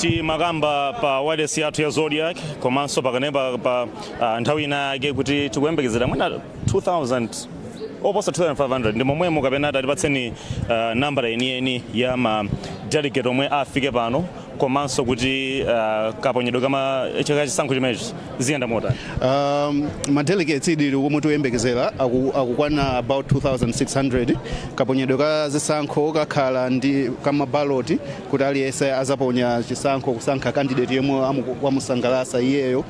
Timakamba pa wireless yathu ya Zodiak komanso pakanepa pa nthawi ina yake kuti tikuyembekezera mwina 2000, oposa 2500. Ndi momwemo kapena tatipatseni nambala yeniyeni ya ma delegate omwe afike pano, komanso kuti kaponyedwe kama chaka chisankho chimenechi ziyenda motani? Ma delegates idili omwe tikuyembekezera akukwana about 2600. Kaponyedwe ka zisankho kakhala ndi kamabaloti, kuti aliyense azaponya chisankho kusankha candidate yemwe wamusangalatsa iyeyo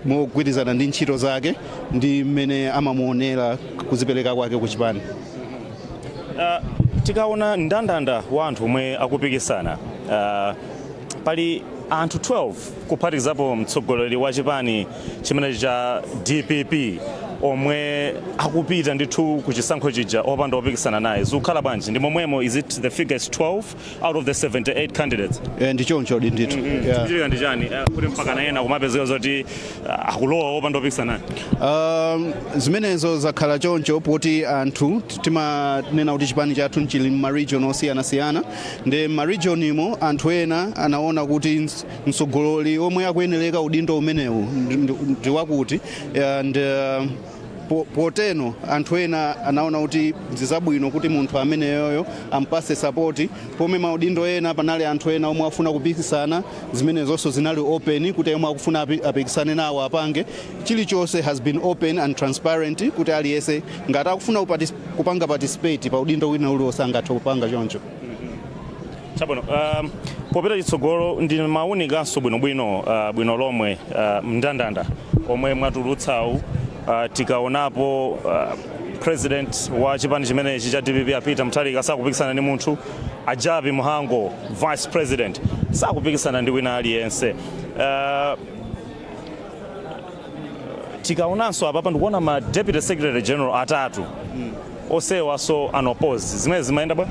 mogwirizana ndi ntchito zake ndi mmene amamuonera kuzipereka kwake kuchipani. Tikaona ndandanda wa anthu omwe akupikisana, pali anthu 12 kuphatikizapo mtsogoleri wa chipani chimenechi cha DPP omwe akupita ndithu ku chisankho chija opanda opikisana naye. Zikukhala bwanji? Ndi momwemo? Is it the figure is 12 out of the 78 candidates? Ndi choncho ndithu, yeah. Chikuchitika ndi chani kuti mpaka ena kumapezeka zoti akulowa opanda opikisana naye? Zimenezo zakhala choncho poti anthu timanena kuti chipani chathu chili m'ma region osiyanasiyana. Ndi m'ma region imo anthu ena anaona kuti mtsogoleri omwe akuyenereka udindo umenewu ndi wakuti, and poteno anthu ena anaona kuti nzabwino kuti munthu ameneyoyo ampase support, pomwe maudindo ena panali anthu ena omwe afuna kupikisana. Zimenezonso zinali open kuti omwe akufuna apikisane nawo apange. Chilichonse has been open and transparent kuti aliyense ngati akufuna kupanga participate pa udindo wina uliwonse angathe kupanga choncho. Chabwino, popita chitsogolo, ndi mawunikanso bwinobwino bwino lomwe mndandanda omwe mwatulutsawu. Tikaonapo president wa chipani chimenechi cha DPP, a Peter Mutharika, sakupikisana ndi munthu. A Jappie Mhango, vice president, sakupikisana ndi wina aliyense. Tikaonanso apapa, ndikuona ma deputy secretary general atatu osewaso unopposed. Zimene zimayenda bwa?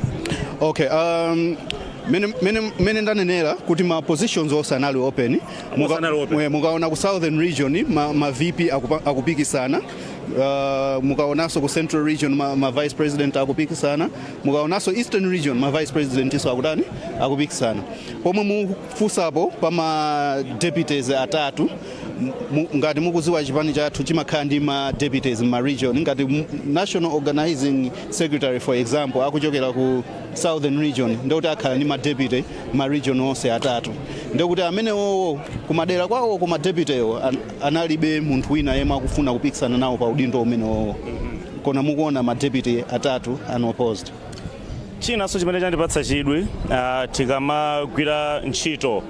Okay, mene ndanenera kuti ma positions onse anali open. Anali open. Mukaona ku Southern Region ma VP akupikisana. Mukaonanso ku Central Region ma vice president akupikisana. Mukaonanso Eastern Region, ma vice president iso akutani? Akupikisana. Pomwe mufunsapo pa ma deputies atatu, ngati mukuziwa, chipani chathu chimakhala ndi ma deputies ma region. Ngati national organizing secretary, for example, akuchokera ku Southern Region, ndikuti akhala ndi ma deputy ma region onse atatu. Ndikuti amenewowo kumadera kwawo kuma deputywo analibe munthu wina yemwe akufuna kupikisana nawo pa udindo umenewowo, kona mukuona ma deputy atatu unopposed. Chinanso chimene chandipatsa chidwi, tikamagwira ntchito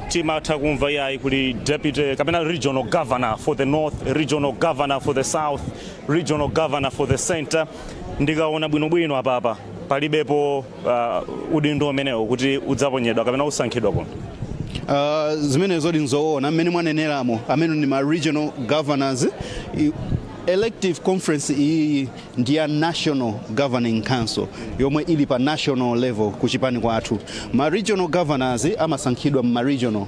timatha kumva yayi kuli deputy kapena regional governor for the north, regional governor for the south, regional governor for the center. Ndikaona bwinobwino apapa, palibepo udindo umenewo kuti udzaponyedwa kapena usankhidwa kuno. Zimenezo ndi nzoona mmene mwaneneramo, amene ndi ma regional governors. Elective conference iyi ndi ya National Governing Council yomwe ili pa national level kuchipani kwathu. Ma regional governors amasankhidwa ma regional.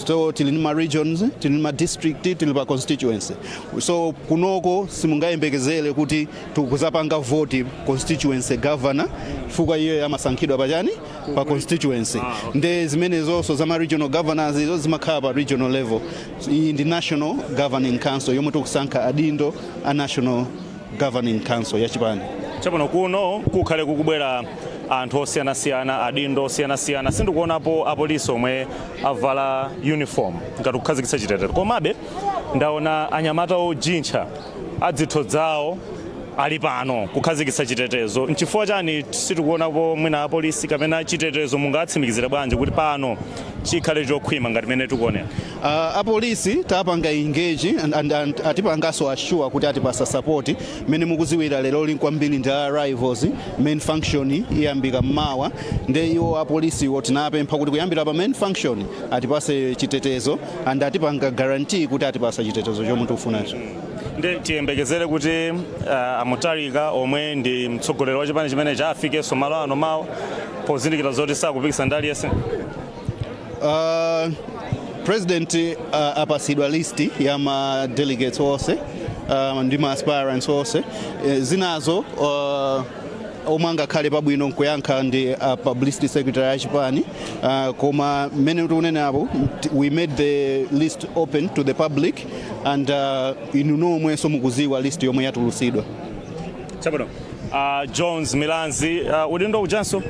So tili ndi ma regions, tili ndi ma district, tili pa constituency. So kunoko simungayembekezere kuti tikuzapanga vote constituency governor, chifukwa iye amasankhidwa pachani? Pa constituency. Nde zimenezonso za ma regional governors izo zimakhala pa regional level. Iyi ndi National Governing Council yomwe tikusankha adindo a National Governing Council ya chipani. Chabwino, kuno kukhale kukubwera anthu osiyanasiyana, adindo osiyanasiyana. Sindikuonapo apolisi omwe avala uniform ngati kukhazikitsa chitetezo, komabe ndaona anyamata ojintcha adzitho zawo ali pano kukhazikitsa chitetezo. Nchifukwa chani sitikuonapo mwina apolisi kapena chitetezo? Mungatsimikizire bwanji kuti pano chikhale chokhwima ngati mene tikuonera? Apolisi tapanga engage and atipanganso assure kuti atipasa support. Mmene mukuziwira, lero lino kwambiri ndi arrivals, main function iyambika mmawa. Nde iwo apolisiwo tinapempha kuti kuyambira pa main function atipase chitetezo, and atipanga guarantee kuti atipasa chitetezo chomwe tikufunacho. Ndi tiyembekezere kuti a Mutharika, omwe ndi mtsogoleri wa chipani chimenechi, afikenso malo ano mawa, pozindikira zoti sakupikisana ndi aliyense? President apasidwa list ya ma delegates onse ndi ma aspirants onse. Zinazo Omwe angakhale pabwino nkuyankha ndi publicity secretary achipani, koma mmene tikunenapo, we made the list open to the public and inu nomwenso mukuziwa list yomwe yatulusidwa. Chabwino. Jones Milanzi, udindo ujanso?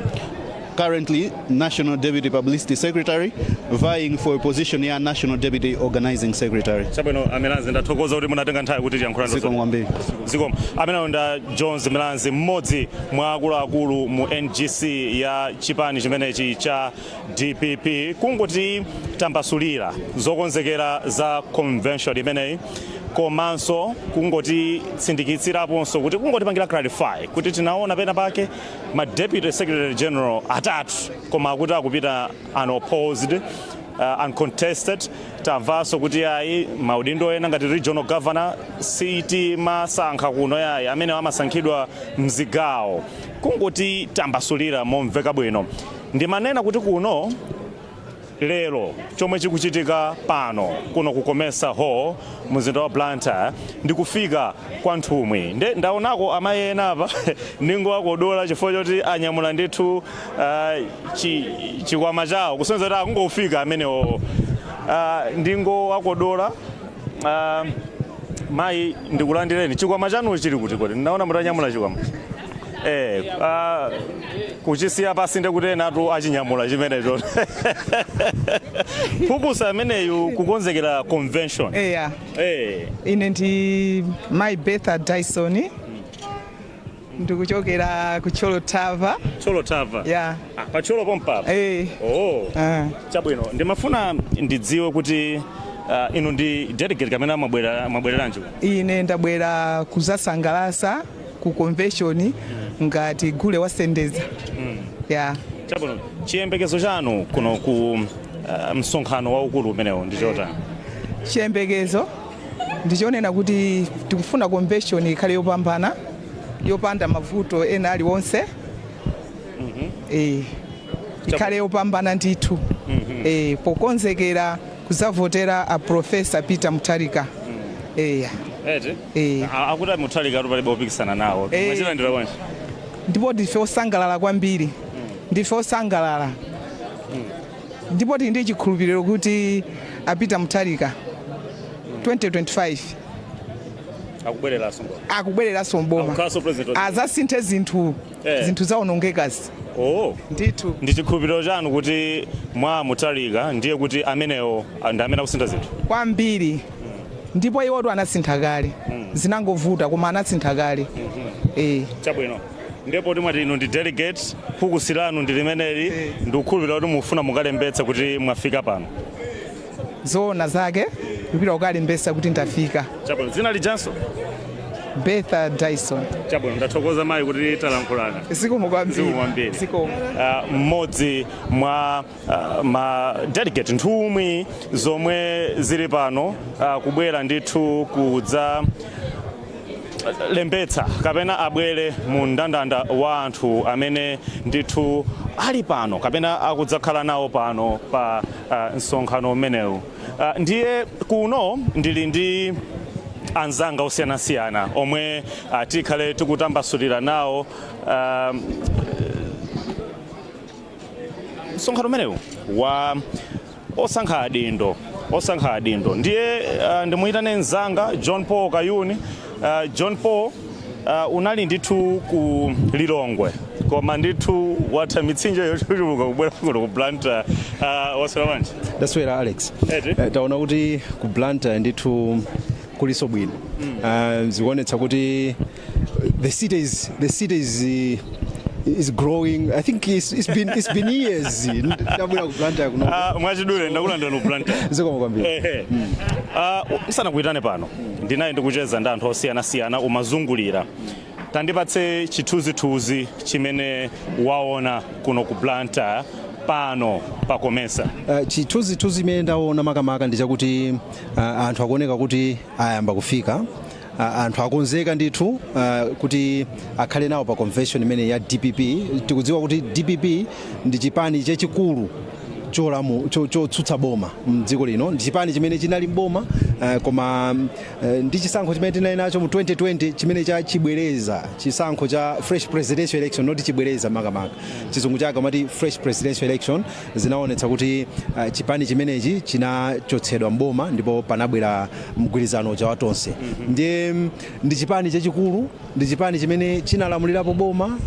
Currently national deputy publicity secretary, vying for a position ya national deputy organizing secretary. Chabwino, Amilanzi, ndathokoza kuti munatenga nthawi kuti tiyankhulane. Zikomo kwambiri. Zikomo. Ameneyo nda Jones Milanzi, mmodzi mwa akuluakulu mu NGC ya chipani chimenechi cha DPP, kungoti tambasulira zokonzekera za convention imeneyi, komanso kungoti tsindikitsiraponso kuti kungotipangira clarify kuti tinaona pena pake ma deputy secretary general atatu, koma akuti akupita unopposed, uncontested. Tamvanso kuti ayi, maudindo ena ngati regional governor sitimasankha kuno yayi, amene amasankhidwa mzigawo. Kungoti tambasulira momveka bwino. Ndimanena kuti kuno lero, chomwe chikuchitika pano kuno ku Comesa Hall, mzinda wa Blantyre, ndikufika kwa nthumwi. Nde ndaonako amayi ena apa, ndingowakodola chifukwa choti anyamula ndithu chikwama chawo, kusonyeza kuti akungofika amenewo. Ndingowakodola. Mayi, ndikulandireni. Chikwama chanu chili kuti kodi? Ndaona mutanyamula chikwama. Kuchisiya pasi, ndekuti enatu achinyamula chimenecho. Phukusa ameneyu kukonzekera convention. Eya. Ine ndi Mai Betha Dyson, ndikuchokera ku Thyolo Thava. Thyolo Thava? Ya. Ah, pa Thyolo pompapa? Eh. Oh. Ah. Chabwino, ndimafuna ndidziwe kuti inu ndi delegate kamene mwabwereranji? Ine ndabwera kuzasangalasa ku convention ngati gule wasendeza, ya. Chabwino, chiyembekezo chanu kuno ku msonkhano waukulu umenewo ndi chotani? Chiyembekezo ndichonena kuti tikufuna convention ikhale yopambana, yopanda mavuto ena aliwonse. Ikhale yopambana ndithu, pokonzekera kuzavotera a Professor Peter Mutharika, eya. Eti? Eh. Akuti Mutharika atu palibe opikisana nawo. Mwachilandira bwanji? Ndipo ndife osangalala kwambiri, ndife osangalala, ndipo tili ndi chikhulupiriro kuti a Peter Mutharika 2025 akubwereranso ngo akubwereranso mboma. Akukhalanso president. Azasinthe zinthu. Zinthu zawonongekazi. Oh. Ndithu. Ndi chikhulupiriro chanu kuti mwa Mutharika ndiye kuti amenewo ndi amene akusintha zinthu? Kwambiri, ndipo iwotu anasintha kale, zinangovuta koma anasintha kale, eh. Chabwino, ndipo timati inu ndi delegate, phukusi lanu ndi limeneli. Ndikukhulupirira kuti mufuna mukalembetse kuti mwafika pano. Zoona zake, kupita kukalembesa kuti ndafika. Chabwino, dzina lijanso? Betha Dyson. Chabwino, ndathokoza mayi kuti talankhulana. Zikomo kwambiri. Zikomo kwambiri. Zikomo. Mmodzi mwa ma delegate, nthumwi zomwe zili pano, kubwera ndithu kudza lembetsa kapena abwere mu mndandanda wa anthu amene ndithu ali pano kapena akudzakhala nawo pano pa msonkhano umenewu. Ndiye kuno ndili ndi anzanga osiyanasiyana omwe tikhale tikutambasulira nawo msonkhano umenewu wa osankha adindo, osankha adindo. Ndiye ndimuyitane mzanga John Paul Kayuni. John Paul, unali ndithu ku Lilongwe, koma ndithu watha mitsinje yochuluka kubwera kuno ku Blantyre. Waswera bwanji? Ndaswera, Alex. Eti? Taona kuti ku Blantyre ndithu kuliso bwino. Zikuonetsa kuti the city is growing. I think it's been years ndabwera ku Blantyre kuno. Mwachidule ndakulandira ku Blantyre. Zikomo kwambiri. Ehe. Sanakuitane pano, ndinayi ndikucheza ndi anthu osiyanasiyana umazungulira. Tandipatse chithunzithunzi chimene waona kuno ku Blantyre pano pa Comesa. Chithunzithunzi imene ndaona makamaka ndi chakuti anthu akuoneka kuti ayamba kufika. Anthu akonzeka ndithu kuti akhale nawo pa convention imene ya DPP. Tikudziwa kuti DPP ndi chipani chachikulu. Chotsutsa boma mdziko lino. Ndi chipani chimene chinali mboma, koma ndi chisankho chimene tinali nacho mu 2020, chimene cha chibwereza, chisankho cha fresh presidential election, not chibwereza, makamaka chizungu chake amati fresh presidential election, zinaonetsa kuti chipani chimenechi chinachotsedwa mboma ndipo panabwera mgwirizano uja wa Tonse. Ndiye ndi chipani chachikulu, ndi chipani chimene chinalamulirapo boma,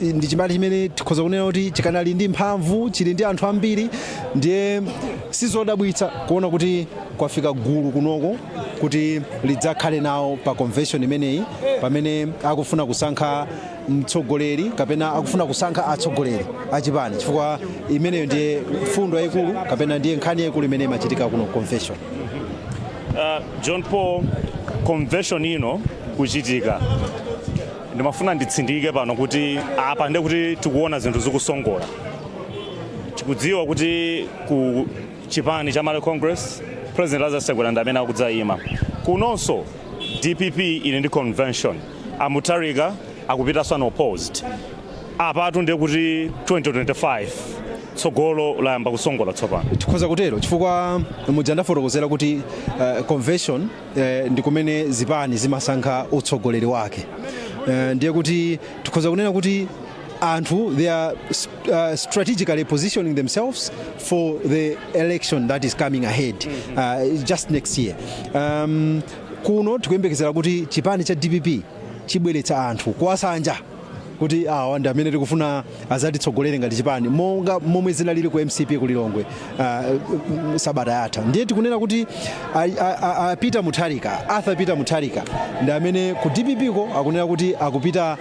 ndi chipani chimene tikhoza kunena kuti chikanali ndi mphamvu, chili ndi anthu ambiri. Ndiye sizodabwitsa kuona kuti kwafika gulu kunoko kuti lidzakhale nawo pa convention imeneyi, pamene akufuna kusankha mtsogoleri kapena akufuna kusankha atsogoleri achipani, chifukwa imeneyo ndiye fundo yayikulu kapena ndiye nkhani yayikulu imene imachitika kuno convention. John Paul, convention ino kuchitika, ndimafuna nditsindike pano kuti apa ndiye kuti tikuona zinthu zikusongola. Tikudziwa kuti ku chipani cha Malawi Congress, President Lazarus Chakwera ndi amene akudzayima. Kunonso DPP ili ndi convention, a Mutharika akupitanso unopposed. Apatu ndiye kuti 2025 tsogolo layamba kusongola tsopano. Tikhoza kutero, chifukwa muja ndafotokozera kuti convention ndi kumene zipani zimasankha utsogoleri wake. Ndiye kuti tikhoza kunena kuti anthu, they are strategically positioning themselves for the election that is coming ahead just next year. Kuno tikuyembekezera kuti chipani cha DPP chibweretsa anthu kuwasanja kuti awa ndi amene tikufuna azatitsogolere ngati chipani, monga momwe zinalili ku MCP ku Lilongwe sabata yatha. Ndiye tikunena kuti a Peter Mutharika, Arthur Peter Mutharika, ndi amene ku DPP ko akunena kuti akupita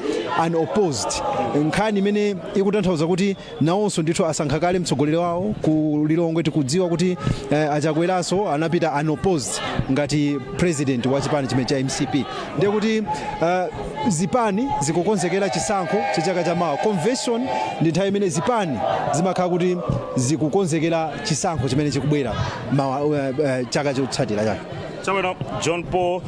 unopposed, nkhani imene ikutanthauza kuti nawonso ndithu asankha kale mtsogoleri wawo. Ku Lilongwe tikudziwa kuti Achakweranso anapita unopposed ngati president wa chipani chimene cha MCP. Ndiye kuti zipani zikukonzekera chisankho cha chaka chamawa. Convention ndi nthawi imene zipani zimakhala kuti zikukonzekera chisankho chimene chikubwera mawa, chaka chotsatira chake. Chabwino, John Paul,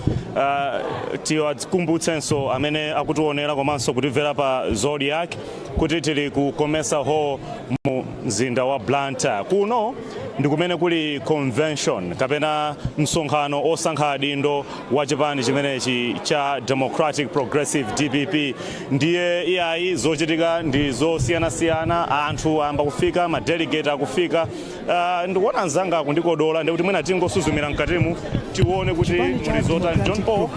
tiwakumbutsenso amene akutionera komanso kutimvera pa Zodiak kuti tili ku Comesa Hall mu mzinda wa Blantyre. Kuno ndi kumene kuli convention kapena msonkhano osankha adindo wa chipani chimenechi cha Democratic Progressive, DPP. Ndiye iyayi, zochitika ndi zosiyanasiyana, anthu ayamba kufika, madelegate akufika. Ndikuona anzanga akundikodola, ndikuti mwina tingosuzumira mkatimu tione kuti muli zotani. John Paul,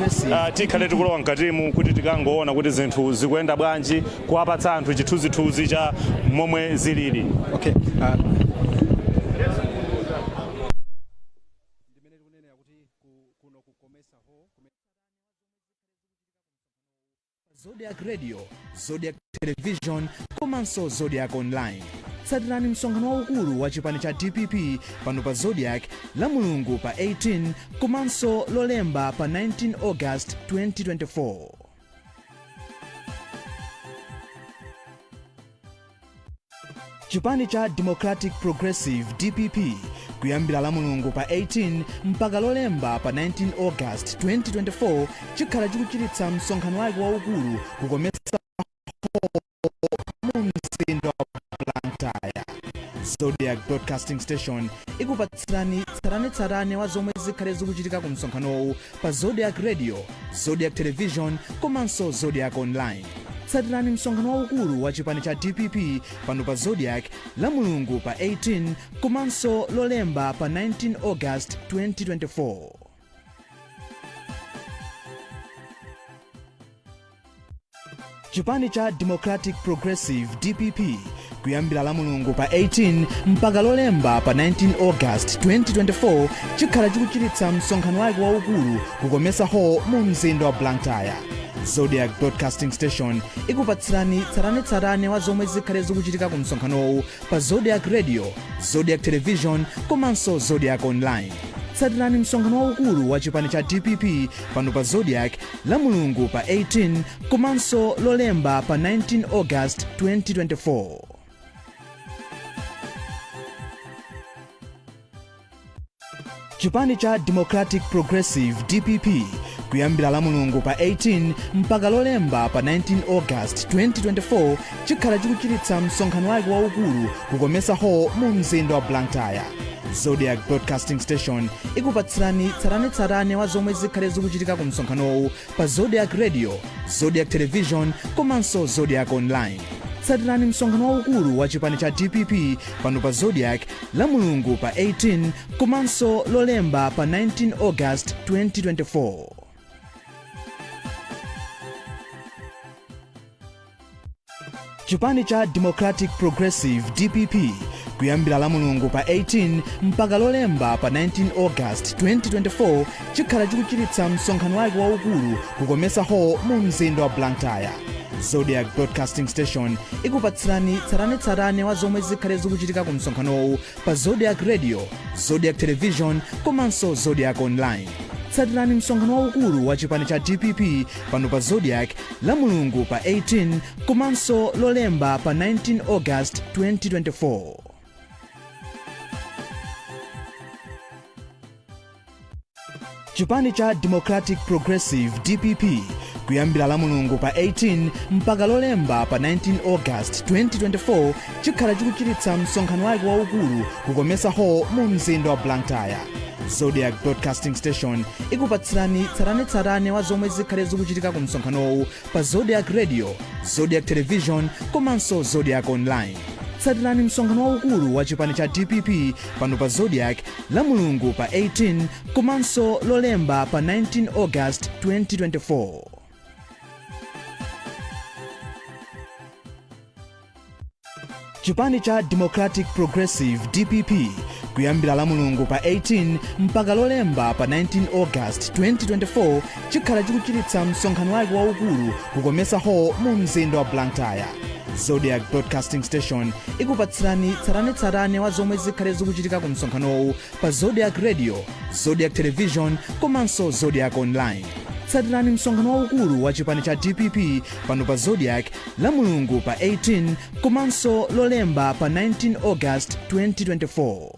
tikhale tikulowa mkatimu kuti tikangoona kuti zinthu zikuyenda bwanji, kuwapatsa anthu chithunzithunzi cha momwe zilili. Okay. Ndimene tikunenera kuti kuno ku Comesa Hall. Zodiak Radio, Zodiak Television komanso Zodiak Online. Tsatirani msonkhano waukulu wa chipani cha DPP pano pa Zodiak la Mulungu pa 18 komanso Lolemba pa 19 August 2024. Chipani cha Democratic Progressive, DPP, kuyambira la Mulungu pa 18 mpaka Lolemba pa 19 August 2024 chikhala chikuchititsa msonkhano wake waukulu ku Comesa mu mzinda wa Blantyre. Zodiak Broadcasting Station ikupatsirani tsatanetsatane wa zomwe zikhale zikuchitika ku msonkhanowu pa Zodiak Radio, Zodiak Television komanso Zodiak Online. Tsatirani msonkhano waukulu wa chipani cha DPP pano pa Zodiak la Mulungu pa 18 komanso Lolemba pa 19 August 2024. Chipani cha Democratic Progressive, DPP, kuyambira la Mulungu pa 18 mpaka Lolemba pa 19 August 2024 chikhala chikuchititsa msonkhano wake waukulu ku Comesa Hall mu mzinda wa Blantyre. Zodiak Broadcasting Station ikupatsirani tsatanetsatane wa zomwe zikhale zikuchitika ku msonkhanowu pa Zodiak Radio, Zodiak Television komanso Zodiak Online. Tsatirani msonkhano waukulu wa chipani cha DPP pano pa Zodiak la Mulungu pa 18 komanso Lolemba pa 19 August 2024. Chipani cha Democratic Progressive, DPP, Kuyambira la Mulungu pa 18 mpaka Lolemba pa 19 August 2024 chikhala chikuchititsa msonkhano wake waukulu ku Comesa Hall mu mzinda wa Blantyre. Zodiac Broadcasting Station ikupatsirani tsatanetsatane wa zomwe zikhale zikuchitika ku msonkhanowu pa Zodiac Radio, Zodiac Television komanso Zodiac Online. Tsatirani msonkhano waukulu wa chipani cha DPP pano pa Zodiac la Mulungu pa 18 komanso Lolemba pa 19 August 2024. Chipani cha Democratic Progressive, DPP, kuyambira la Mulungu pa 18 mpaka Lolemba pa 19 August 2024 chikhala chikuchititsa msonkhano wake waukulu ku Comesa Hall mu mzinda wa Blantyre. Zodiac Broadcasting Station ikupatsirani tsatanetsatane wa zomwe zikhale zikuchitika ku msonkhanowu pa Zodiac Radio, Zodiac Television komanso Zodiac Online. Tsatirani msonkhano waukulu wa chipani cha DPP pano pa Zodiac la Mulungu pa 18 komanso Lolemba pa 19 August 2024. Chipani cha Democratic Progressive, DPP, kuyambira la Mulungu pa 18 mpaka Lolemba pa 19 August 2024 chikhala chikuchititsa msonkhano wake waukulu ku Comesa Hall mu mzinda wa Blantyre. Zodiac Broadcasting Station ikupatsirani tsatanetsatane wa zomwe zikhale zikuchitika ku msonkhanowu pa Zodiac Radio, Zodiac Television komanso Zodiac Online. Tsatirani msonkhano waukulu wa chipani cha DPP pano pa Zodiac la Mulungu pa 18 komanso Lolemba pa 19 August 2024. Chipani cha Democratic Progressive, DPP, kuyambira la Mulungu pa 18 mpaka Lolemba pa 19 August 2024 chikhala chikuchititsa msonkhano wake waukulu ku Comesa Hall mu mzinda wa Blantyre. Zodiac Broadcasting Station ikupatsirani tsatanetsatane wa zomwe zikhale zikuchitika ku msonkhanowu pa Zodiac Radio, Zodiac Television komanso Zodiac Online. Tsatirani msonkhano waukulu wa chipani cha DPP pano pa Zodiac la Mulungu pa 18 komanso Lolemba pa 19 August 2024.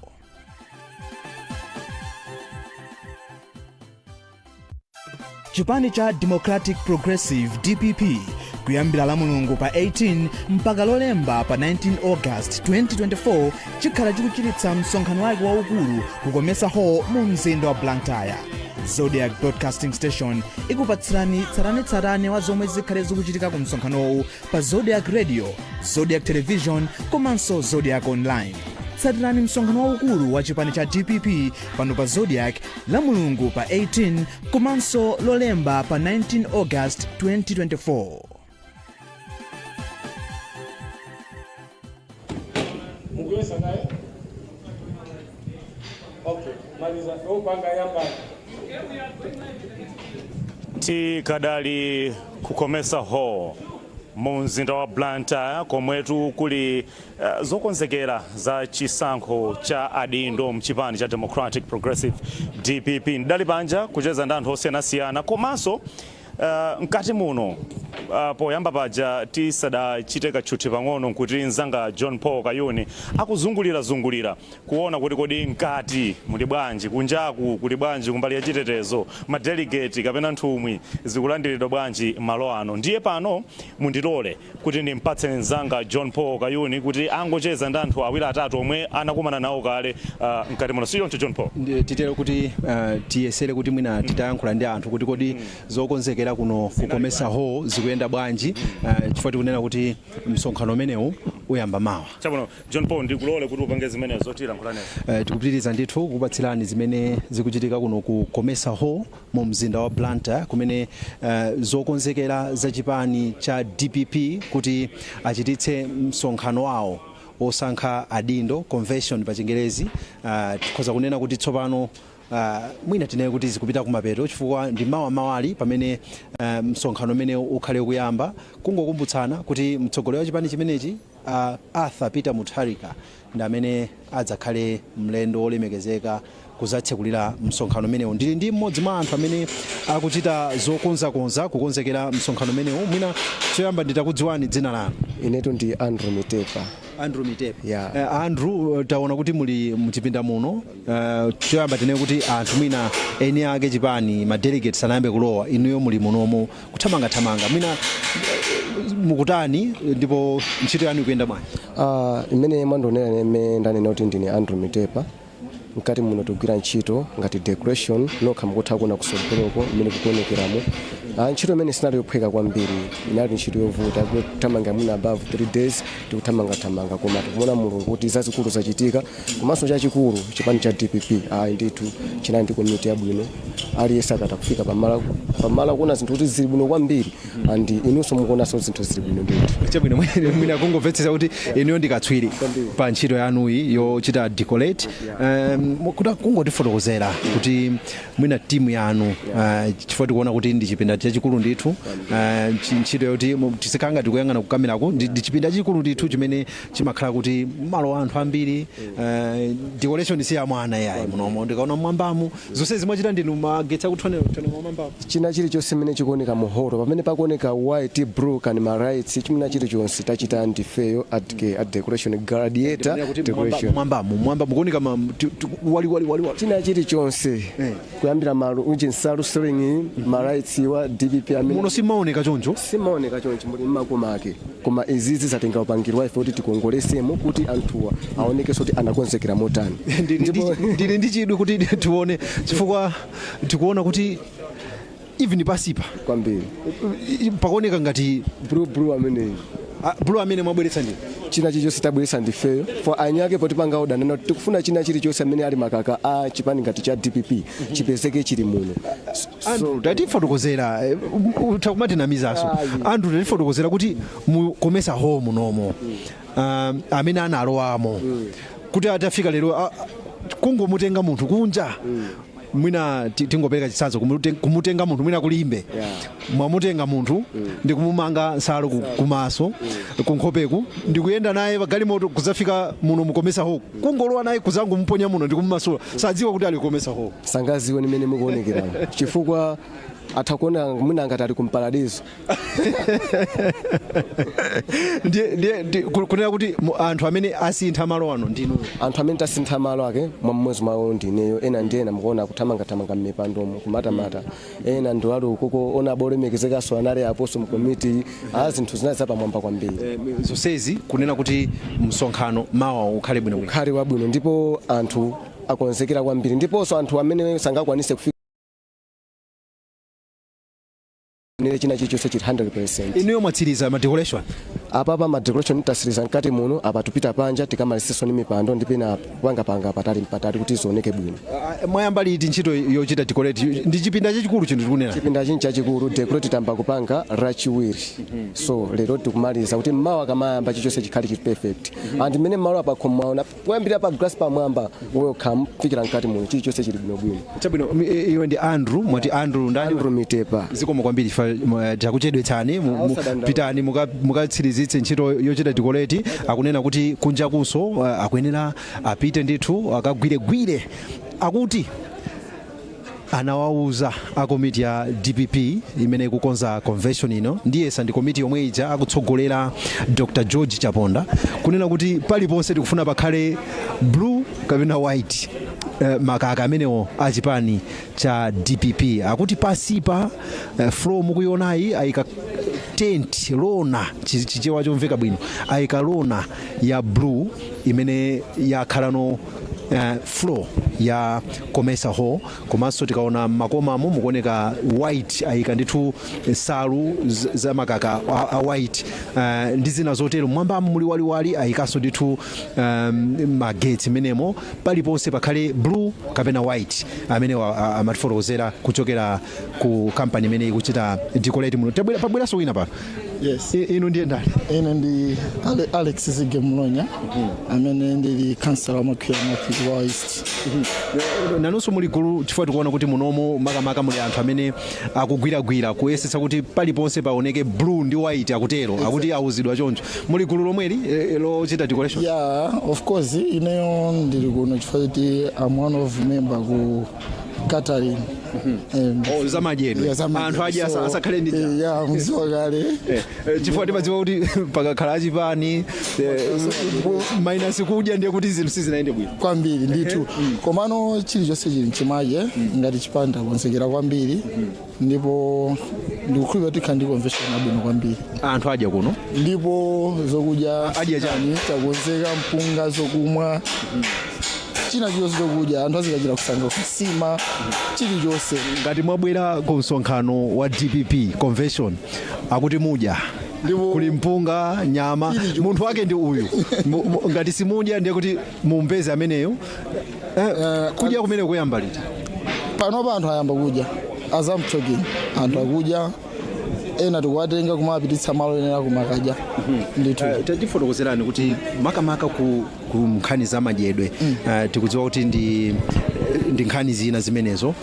Chipani cha Democratic Progressive, DPP, kuyambira la Mulungu pa 18 mpaka Lolemba pa 19 August 2024 chikhala chikuchititsa msonkhano wake waukulu ku Comesa Hall mu mzinda wa Blantyre. Zodiac Broadcasting Station ikupatsirani tsatanetsatane wa zomwe zikhale zikuchitika ku msonkhanowu pa Zodiac Radio, Zodiac Television komanso Zodiac Online. Tsatirani msonkhano waukulu wa chipani cha DPP pano pa Zodiac la Mulungu pa 18 komanso Lolemba pa 19 August 2024. Mukuyesa naye? Okay, maliza upanga yamba. Tikadali ku Comesa Hall mu mzinda wa Blantyre, komwetu kuli zokonzekera za chisankho cha adindo mchipani cha Democratic Progressive, DPP. Ndali panja kucheza ndi anthu osiyanasiyana komanso mkati muno. Poyamba paja tisadachite katchuthi pang'ono nkuti mzanga John Paul Kayuni akuzungulira-zungulira kuona kuti kodi mkati muli bwanji, kunjaku kuli bwanji, kumbali ya chitetezo, madelegate kapena nthumwi zikulandiridwa bwanji malo ano. Ndiye pano mundilole kuti ndimpatse mzanga John Paul Kayuni kuti angocheza ndi anthu awiri atatu omwe anakumana nawo kale mkati muno. Sichoncho, John Paul? Titero kuti tiyesere kuti mwina titayankhula ndi anthu kuti kodi zokonzekera kuno ku Comesa Hall zikuyenda bwanji, chifukwa tikunena kuti msonkhano umenewu uyamba mawa. Chabwino, John Paul, ndikulole kuti upange zimenezo, tilankhulanezo. Tikupitiriza ndithu kukupatsirani zimene zikuchitika kuno ku Comesa Hall mu mzinda wa Blantyre, kumene zokonzekera za chipani cha DPP kuti achititse msonkhano wawo osankha adindo, convention pa Chingerezi, tikhoza kunena kuti tsopano mwina tinene kuti zikupita kumapeto, chifukwa ndi mawa mawali pamene msonkhano umene ukhale kuyamba. Kungokumbutsana kuti mtsogoleri wa chipani chimenechi, Arthur Peter Mutharika, ndi amene adzakhale mlendo wolemekezeka kuzatsekulira msonkhano umenewu. Ndili ndi mmodzi mwa anthu amene akuchita zokonzakonza kukonzekera msonkhano umenewu. Mwina choyamba nditakudziwani dzina lanu. Inetu ndi Andrew Mitepa. Andrew Mitepa. Yeah. Andrew, taona kuti muli mchipinda muno. Choyamba tinene kuti anthu mwina eni ake chipani, ma delegates, anayambe kulowa, inuyo muli munomo kuthamangathamanga. Mwina mukutani ndipo ntchito yanu ikuyenda bwanji? Imene mwandionera neme ndanena kuti ndine Andrew Mitepa. Mkati muno tikugwira ntchito ngati decoration. Nokha mukutha kuona kusogoloko mmene kukuonekeramo. Ntchito imene sinali yophweka kwambiri, inali ntchito yovuta, kuthamanga mwina above 3 days tikuthamangathamanga, koma tikuona Mulungu kuti zazikulu zachitika. Komanso chachikulu, chipani cha DPP ayi ndithu chinali ndi komiti yabwino. Aliyense akatha kufika pamala pamala kuona zinthu kuti zili bwino kwambiri, and inunso mukuonanso zinthu zili bwino ndithu. Chabwino, mwina kungomvetsetsa kuti inuyo ndikatswiri pa ntchito yanuyi yochita decorate, kuti kungotifotokozera kuti mwina timu yanu, chifukwa tikuona kuti ndi chipinda chachikulu ndithu, ntchito yoti tisikhala tikuyang'ana kukamerako, ndi chipinda chachikulu ndithu chimene chimakhala kuti malo anthu ambiri. Decoration si ya mwana yayi. Munomo ndikaona mwambamu zonse zimachita ndinu, magetsi akuthonera mwambamu. China chilichonse chimene chikuoneka muholo, pamene pakuoneka white, blue kani ma lights, chimene chilichonse tachita ndifeyo at decoration, gladiator decoration. Mwambamu, mwamba mukuoneka wali wali wali wali. China chilichonse kuyambira malo uji nsalu, ceiling, ma lights wa DPP amene Muno simaoneka choncho. Simaoneka choncho, muli mmakoma ake, koma izizi zatenga upangiri ife kuti tikongolesemo kuti anthuwa aonekenso kuti anakonzekera motani. Ndili ndi chidwi kuti tione, chifukwa tikuona kuti even pasipa kwambiri pakuoneka ngati blue, blue ameneyi. Ah, blue amene mwabweretsa ndi China chilichonse tabweretsa ndifeyo for anyake potipanga order nena kuti tikufuna china chilichonse amene ali makaka a chipani ngati cha DPP chipezeke chili muno. Andrew, tatifotokozera, utha kumatinamizaso. Andrew, tatifotokozera kuti mu Comesa Hall munomo, amene analowamo kuti atafika lero, kungomutenga munthu kunja, mwina tingopereka chitsanzo, kumutenga munthu mwina kulimbe, mwamutenga munthu ndi kumumanga nsalu kumaso, kunkhopeku, ndikuyenda naye pagalimoto kudzafika muno mu Comesa Hall, kungolowa naye kuzangumuponya muno ndikumumasula, sadziwa kuti ali Comesa Hall? Sangaziwe nimene mukuonekeramo, chifukwa atha kuona mwina ngati ali kumparadiso. Ndiye kunena kuti anthu amene asintha malo ano ndinu? Anthu amene tasintha malo ake mwa mmodzi mwawo ndineyo. Ena ndi ena mukuona kuthamangathamanga m'mipandomo, kumatamata. Ena ndi ali ukoko ona abolemekezekaso anali aposo mkomiti a zinthu zinali zapamwamba kwambiri. Zonsezi kunena kuti msonkhano mawa ukhale bwino bwino. Ukhale wabwino, ndipo anthu akonzekera kwambiri, ndiponso anthu amene sangakwanise kufika nile china chilichonse chili 100%. Inuyo mwatsiriza ma decoration? Apapa ma decoration tasiriza mkati muno. Apa tupita panja tikamalisenso ni mipando ndipena pangapanga patali patali kuti zioneke bwino. Ah, mwayamba liti ntchito yochita decorate? Ndi chipinda chachikulu chinthu tikunena. Chipinda chini chachikulu. Decorate tamba kupanga Lachiwiri, so lero tikumaliza kuti mmawa kamayamba chilichonse chikhale chili perfect. And mmene malo apa khomaona kuyambira pa glass pamwamba, welcome, kufikira mkati muno chilichonse chili bwinobwino. Chabwino, iwe ndi Andrew, mwati Andrew ndani? Andrew Mitepa. Zikomo kwambiri, takuchedwetsani. Osadandaula. Pitani mukatsirizitse ntchito yochita decorate. Akunena kuti kunja kunso akuyenera apite ndithu akagwiregwire. Akuti anawauza a komiti ya DPP imene ikukonza convention ino, ndiyesa ndi komiti yomwe ija akutsogolera Dr George Chaponda, kunena kuti paliponse tikufuna pakhale blue kapena white, makaka amenewo achipani cha DPP. Akuti pasipa, floor mukuyionayi, ayika tent lona, Chichewa chomveka bwino, ayika lona ya blue imene yakhalano floor ya Comesa Hall. Komanso tikaona makomamo mukuoneka white, ayika ndithu nsalu za makaka a white, ndi zina zotero. Mwambamo muli waliwali, ayikanso ndithu magetsi menemo. Paliponse pakhale blue kapena white amene amatifotokozera kuchokera ku kampani imene ikuchita decorate muno. Pabweranso wina pano. Yes. Inu ndiye ndani? Ine ndi Alex Zige Mlonya, amene ndili kansala wa Makhwira North wa East. Nanunso muli gulu, chifukwa tikuona kuti munomo makamaka muli anthu amene akugwiragwira kuyesetsa kuti paliponse paoneke blue ndi white. Akutero, akuti awuzidwa choncho. Muli gulu lomweli lochita decoration? Yeah, of course, ineyo ndili kuno chifukwa kuti I'm one of member ku Catering. Oh, zamadyedwe. Yeah, zamadyedwe. Anthu adye asakhale ndi njala. Yeah, muziwa kale. Chifukwa timadziwa kuti pakakhala achipani minus kudya ndiye kuti zinthu sizinayende bwino. Kwambiri ndithu, komano chilichonse chili mchimake. Ngati chipani takonzekera kwambiri, ndipo ndikukhulupirira tikhala ndi convention abwino kwambiri. Anthu adya kuno? Ndipo zokudya. Adya chani? Takonzeka mpunga, zokumwa, china chilichonse chokudya. Anthu azikachita kusankha kusima chilichonse. Ngati mwabwera ku msonkhano wa DPP convention, akuti mudya. Kuli mpunga, nyama. Munthu wake ndi uyu. Ngati simudya ndiye kuti mumpeze ameneyo. Kudya kumene kuyamba liti? Panopa anthu ayamba kudya. As I'm talking, anthu akudya. Ena tikuwatenga kumapititsa malo enera kumakadya ndithu. Tatifotokozerani kuti makamaka ku nkhani za madyedwe, tikudziwa kuti ndi nkhani zina zimenezo.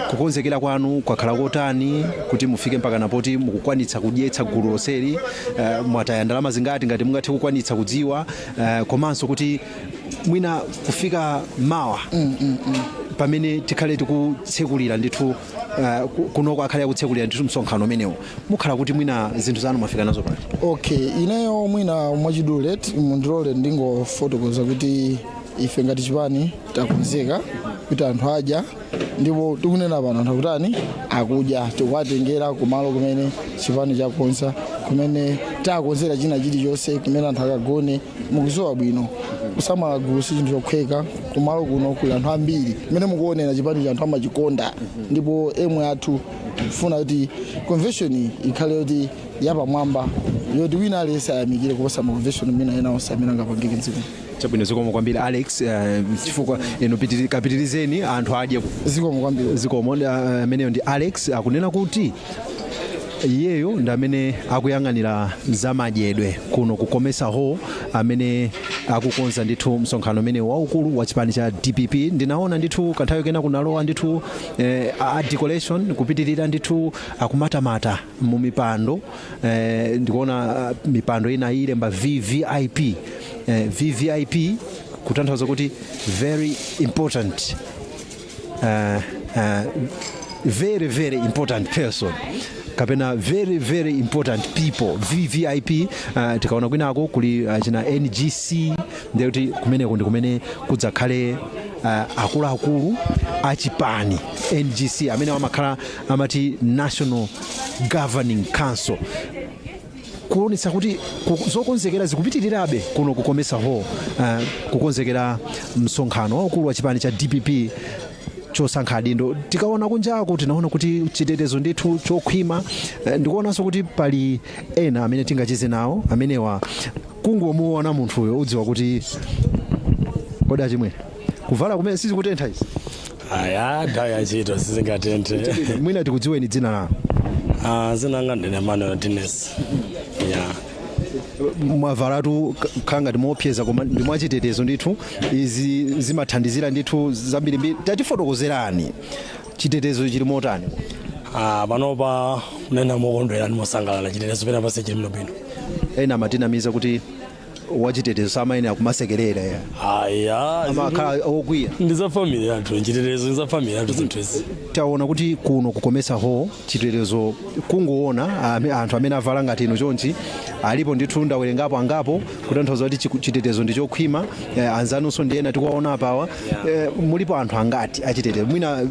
Kukonzekera kwanu kwakhala kotani kuti mufike mpaka napoti mukukwanitsa kudyetsa gulu lonseli? Mwataya ndalama zingati, ngati mungathe kukwanitsa kudziwa? Komanso kuti mwina kufika mawa pamene tikhale tikutsekulira ndithu, kunoko akhale akutsekulira ndithu msonkhano umenewo, mukhala kuti mwina zinthu zanu mwafika nazo pati? Okay, ineyo mwina mwachidule mundilole ndingofotokoza kuti ife ngati chipani takonzeka kuti anthu adya, ndipo tikunena pano anthu akutani, akudya. Tikuwatengera kumalo kumene chipani chakonza, kumene takonzera china chilichonse, kumene anthu akagone. Mukuziwa bwino, kusamala gulu si chinthu chokhweka. Kumalo kuno kuli anthu ambiri. Mmene mukuonera, chipani cha anthu amachikonda, ndipo emwe athu funa kuti convention ikhale yoti yapamwamba, yoti wina aliyense ayamikire kuposa ma convention mwina ena onse amene angapangike mdziko. Chabwino, zikomo kwambiri, Alex. Chifukwa inu kapitirizeni, anthu adye. Zikomo kwambiri. Zikomo. Ameneyo ndi Alex, akunena kuti iyeyo ndi amene akuyang'anira zamadyedwe kuno ku Comesa Hall, amene akukonza ndithu msonkhano umene waukulu wa chipani cha DPP. Ndinaona ndithu kanthawi kena kunalowa ndithu a decoration kupitirira ndithu, akumatamata mu mipando. Ndikuona mipando ina ilemba VVIP. VVIP kutanthauza kuti very important, very very important person kapena very very important people, VVIP. Tikaona kwinako kuli china NGC, ndekuti kumeneko ndi kumene kudzakhale akuluakulu achipani, NGC, amene amakhala amati National Governing Council, kuonetsa kuti zokonzekera zikupitirirabe kuno ku Comesa Hall, kukonzekera msonkhano waukulu wa chipani cha DPP chosankha adindo. Tikaona kunjaku, tinaona kuti chitetezo ndithu chokhwima. Ndikuonanso kuti pali ena amene tingacheze nawo. Amenewa kungomuona munthuyo udziwa kuti, kodi achimwene, kuvala kumene sizikutentha izi? Aya, nthawi ya ntchito sizingatenthe. Mwina tikudziweni dzina lanu. Ah, zina langa ndine Manuel Dines, ya. Mwavalatu khala ngati moopseza, koma ndi mwachitetezo ndithu. Izi zimathandizira ndithu zambirimbiri. Tatifotokozerani, chitetezo chili motani? Ah, panopa kunena mokondwera ndi mosangalala, chitetezo pena pase chili bwino. Ena amatinamiza kuti wachitetezo samayenera kumasekerera ya. Aya. Amakhala okwiya. Ndi za family yathu chitetezo, ndi za family yathu zinthu izi. Taona kuti kuno ku Comesa Hall chitetezo, kungoona anthu amene avala ngati inu chonchi alipo ndithu, ndawerengapo angapo, kutanthauza kuti chitetezo ndi chokhwima. Anzanunso ndi ena tikuwaona apawa. Mulipo anthu angati achitetezo? Mwina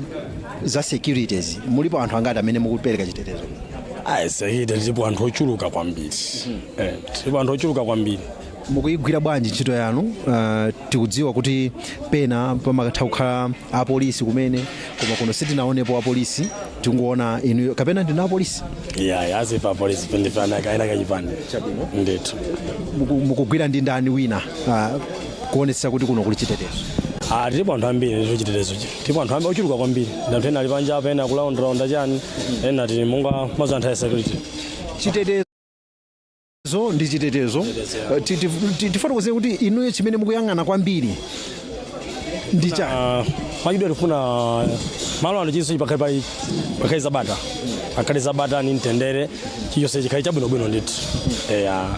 za securities, mulipo anthu angati amene mukupereka chitetezo? Ayi, security tilipo anthu ochuluka kwambiri. Tilipo anthu ochuluka kwambiri. Mukuyigwira bwanji ntchito yanu? Tikudziwa kuti pena pamakatha kukhala apolisi kumene, koma kuno sitinaonepo apolisi, tingoona inu. Kapena ndinu apolisi? Ya, asifa apolisi, pendifana kaena kachipande ndithu. Mukugwira ndi ndani wina kuonetsetsa kuti kuno kuli chitetezo? Ah, tilipo anthu ambiri ndithu. Chitetezo tilipo anthu ambiri ochuluka kwambiri. Ndi anthu ena ali panja apa, ena kulawundalawunda chani, ena tili monga mazo anthu a security. Chitetezo ndi chitetezo. Tifotokoze kuti inuyo chimene mukuyang'ana kwambiri ndi chani? Mwachidule tifuna malo ano chinso pakhale pali pakhale zabata, pakhale zabata ni mtendere, chilichonse chikhale chabwinobwino ndithu, eya.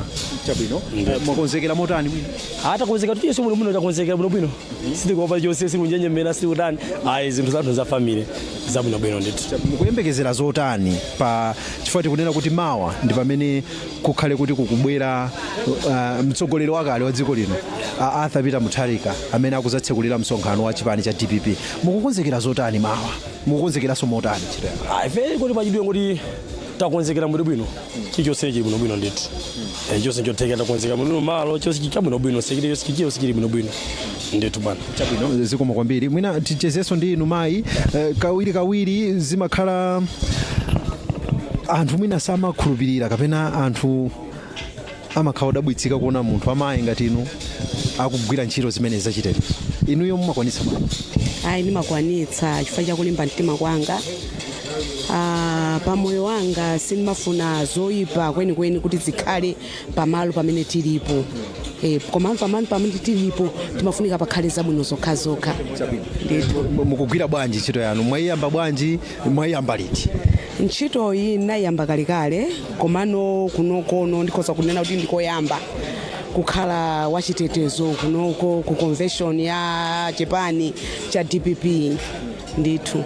Chabwino. Mwakonzekera motani mwina? Atakonzeka tuyeso muno muno, takonzekera bwinobwino, sitikuopa chonse, sikunjenjemera, sikutani ayi, zinthu zathu za family zabwinobwino ndithu. Mukuyembekezera zotani pa chifukwa tikunena kuti mawa ndi pamene kukhale kuti kukubwera mtsogoleri wakale wa dziko lino, Arthur Peter Mutharika, amene akuzatsekulira msonkhano wa chipani cha DPP? Mukukonzekera zotani mawa? Mukukonzekeranso motani ntchito yanu? Ife kuti pachidwe kuti takonzekera bwinobwino, chilichonse chili bwinobwino ndithu. Chonse chotheka takonzekera bwino, malo chonse chabwinobwino, security chonse chonse chili bwinobwino ndithu bwana. Chabwino, zikomo kwambiri. Mwina tichezenso ndi inu mayi. Kawiri kawiri zimakhala anthu mwina samakhulupirira kapena anthu amakhala odabwitsika kuona munthu amayi ngati inu akugwira ntchito zimene zachitetezo. Inuyo mumakwanitsa bwanji? Ayi, ndimakwanitsa chifukwa chakulimba mtima kwanga. Pamoyo wanga sindimafuna zoyipa kwenikweni kuti zikhale pamalo pamene tilipo. Koma pamalo pamene tilipo timafunika pakhale zabwino zokhazokha ndithu. Mukugwira bwanji ntchito yanu? Mwayiyamba bwanji? Mwayiyamba liti? Ntchitoyi ndinayiyamba kalekale, komano kunokono ndikhoza kunena kuti ndikoyamba kukhala wachitetezo kunoko ku convention ya chipani cha DPP ndithu.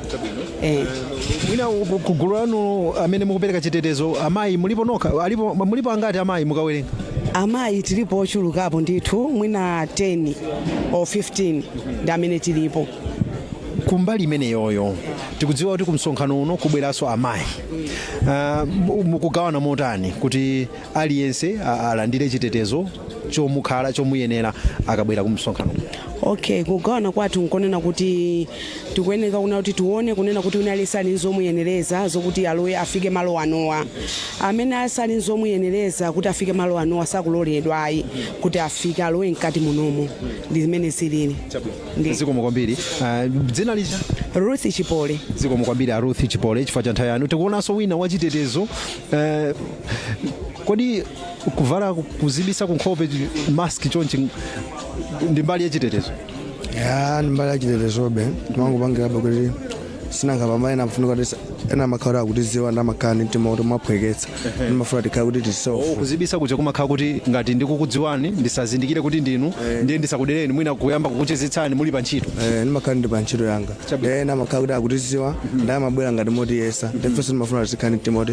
Mwina ku gulu lanu amene mukupereka chitetezo, amayi mulipo nokha? Alipo, mulipo angati amayi mukawerenga? Amayi tilipo ochulukapo ndithu, mwina 10 or 15 ndi amene tilipo. Kumbali imeneyoyo, tikudziwa kuti kumsonkhano uno kubweranso amayi. Mukugawana motani kuti aliyense alandire chitetezo chomukhala chomuyenera akabwera kumsonkhano? Okay, kugawana kwathu nkonena kuti tikuyeneka kuna kuti tione kunena kuti wina aliyense ali nzomuyenereza zokuti alowe afike malo anowa. Amene asali nzomuyenereza kuti afike malo anowa sakuloledwa ayi kuti afike, alowe mkati munomo. Ndi zimene zilili. Zikomo kwambiri. Dzina lija? Ruth Chipole. Zikomo kwambiri a Ruth Chipole chifukwa cha nthawi yanu. Tikuonanso wina wachitetezo. Kodi kuvala kuzibisa kunkhope, mask chonchi, ndi mbali yachitetezo? Ya, ndi mbali yachitetezobe. Timangopangirabe kuti sinanga pamene nafunika kuti ena amakhala akutiziwa ndi amakhala ndi mtima kuti mwaphweketsa, ndimafuna tikhale kuti tisofu. Kuzibisa kuja kumakhala kuti ngati ndikukudziwani ndisazindikire kuti ndinu, ndiye ndisakudereni, mwina kuyamba kukuchezetsani muli pa ntchito. Eh, ndimakhala ndi pa ntchito yanga. Ena amakhala kuti akutiziwa ndi amabwera ngati motiyesa, ndifenso ndimafuna tikhale ndi mtima kuti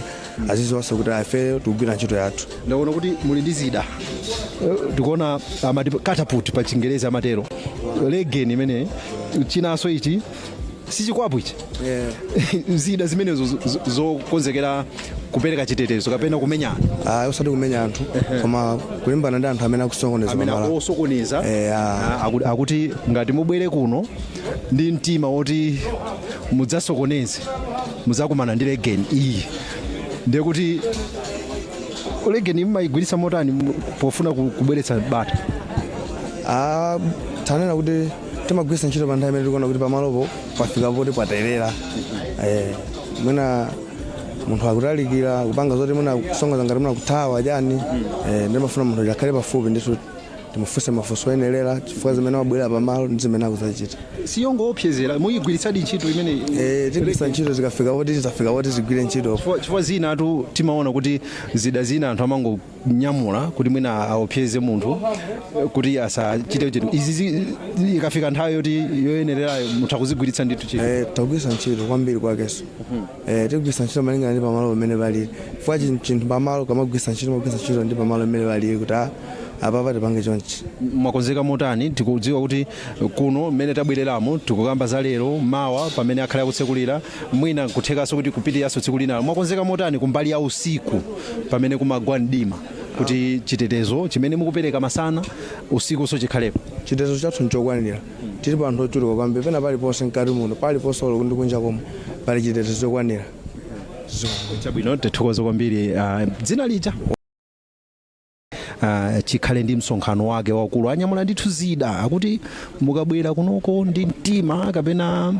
aziziwanso kuti ife tikugwira ntchito yathu. Ndaona kuti muli ndi zida. Ndikuona amati catapult pa Chingerezi, amatero legeni imene, chinanso ichi sichikwapu ichi. Zida zimenezo zokonzekera kupereka chitetezo kapena kumenyana? Ah, osati kumenya anthu, koma kulimbana ndi anthu amene akusokoneza amene pamalo. Akusokoneza. Eh, ah. Akuti ngati mubwere kuno ndi mtima woti mudzasokoneze, mudzakumana ndi legeni iyi. Ndiye kuti legeni mmayigwiritsa motani pofuna kubweretsa bata? Ah, tanena kuti timagwiritsa ntchito pa nthawi imene tikuona kuti pamalopo pafika poti paterera. Mwina munthu akutalikira kupanga zoti mwina kusongoza ngati mwina kuthawa chani, ndimafuna munthu akhale pafupi ndithu, timufunse mafunso oyenerera chifukwa zimene wabwera pamalo ndi zimene akuzacita. Siyongoopsezera, muyigwiritsadi ntchito imene? Eh, tigwiritsa ntchito zikafika poti zafika poti zigwire ntchito. Chifukwa zina atu timaona kuti zida zina anthu amangonyamula kuti mwina aopseze munthu kuti asachite chinthu. Izi ikafika nthawi yoti yoyenererayo mutha kuzigwiritsa ndithu ntchito? Eh, tagwiritsa ntchito kwambiri kwakenso. Tigwiritsa ntchito malingana ndi pamalo pamene palili, chifukwa chinthu pamalo kamagwiritsa ntchito, magwiritsa ntchito ndi pamalo pamene palili kuti apapa tipange chonchi. Mwakonzeka motani? Tikudziwa kuti kuno mmene tabwereramo tikukamba za lero, mawa pamene akhale akutsekulira, mwina kuthekanso kuti kupitiriranso tsiku linalo. Mwakonzeka motani kumbali ya usiku pamene kumagwa mdima, kuti chitetezo chimene mukupereka masana, usikunso chikhalepo? Chitetezo chathu nchokwanira. Tilipo anthu ochuluka kwambiri pena paliponse mkati muno, paliponse olo ndi kunja komwe pali chitetezo chokwanira. Chabwino, tithokoze kwambiri. Dzina lija? Chikhale ndi msonkhano wake wakulu. Anyamula ndithu zida, akuti mukabwera kunoko ndi mtima kapena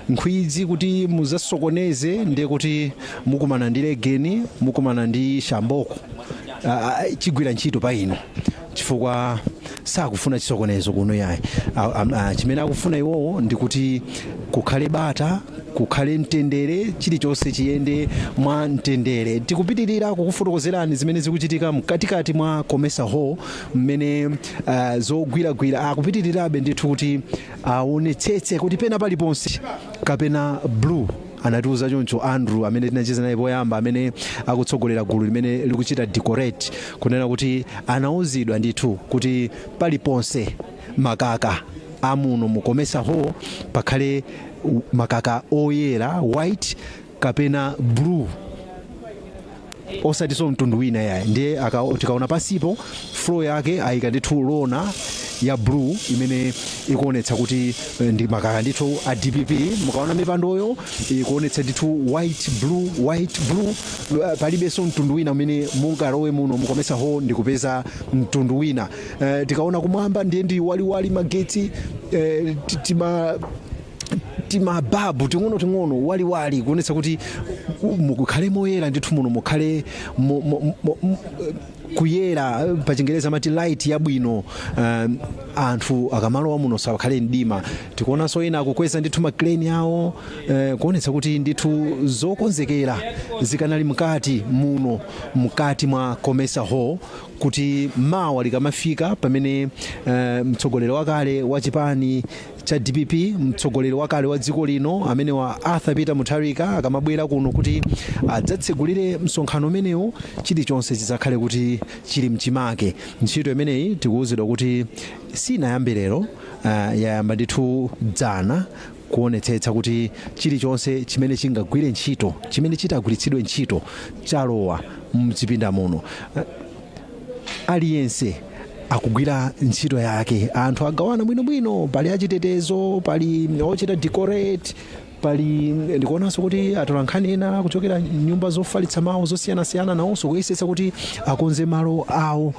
nkhwidzi kuti muzasokoneze, ndiye kuti mukumana ndi legeni, mukumana ndi shamboko, chigwira ntchito pa inu, chifukwa sakufuna chisokonezo kuno yayi. Chimene akufuna iwowo ndi kuti kukhale bata. Kukhale mtendere, chilichonse chiyende mwa mtendere. Tikupitirira kukufotokozerani zimene zikuchitika mkatikati mwa Comesa Hall, mmene zogwiragwira akupitirirabe ndithu kuti aonetsetse kuti pena paliponse kapena blue. Anatiuza choncho Andrew amene tinacheza naye poyamba, amene akutsogolera gulu limene likuchita decorate, kunena kuti anauzidwa ndithu kuti paliponse makaka amuno mu Comesa Hall pakhale makaka oyera, white kapena blue, osatinso mtundu wina yayi. Ndiye tikaona pasipo, floor yake ayika ndithu lona ya blue imene ikuonetsa kuti ndi makaka ndithu a DPP. Mukaona mipandoyo ikuonetsa ndithu white, blue, white, blue. Palibenso mtundu wina umene mungalowe muno mu Comesa Hall ndikupeza mtundu wina. Tikaona kumwamba ndiye ndi waliwali magetsi, timababu ting'ono-ting'ono waliwali, kuonetsa kuti mukhale moyera ndithu muno, mukhale kuyera. Pa Chingereza amati light yabwino. Anthu akamalowa muno sakhale mdima. Tikuonanso ena akukweza ndithu ma crane awo, kuonetsa kuti ndithu zokonzekera zikanali mkati muno, mkati mwa Comesa Hall, kuti mawa likamafika pamene mtsogoleri wakale wa chipani cha DPP, mtsogoleri wakale wa dziko lino amene wa Arthur Peter Mutharika, akamabwera kuno kuti adzatsegulire msonkhano umenewu, chilichonse chidzakhale kuti chili mchimake. Ntchito imeneyi tikuwuzidwa kuti sinayambe lero, yayamba ndithu dzana, kuonetsetsa kuti chilichonse chimene chingagwire ntchito, chimene chitagwiritsidwe ntchito, chalowa mchipinda muno. Aliyense akugwira ntchito yake, anthu agawana bwinobwino. Pali achitetezo, pali ochita decorate, pali ndikuonanso kuti atolankhani ena kuchokera nyumba zofalitsa mawu zosiyanasiyana nawonso kuyesetsa kuti akonze malo awo,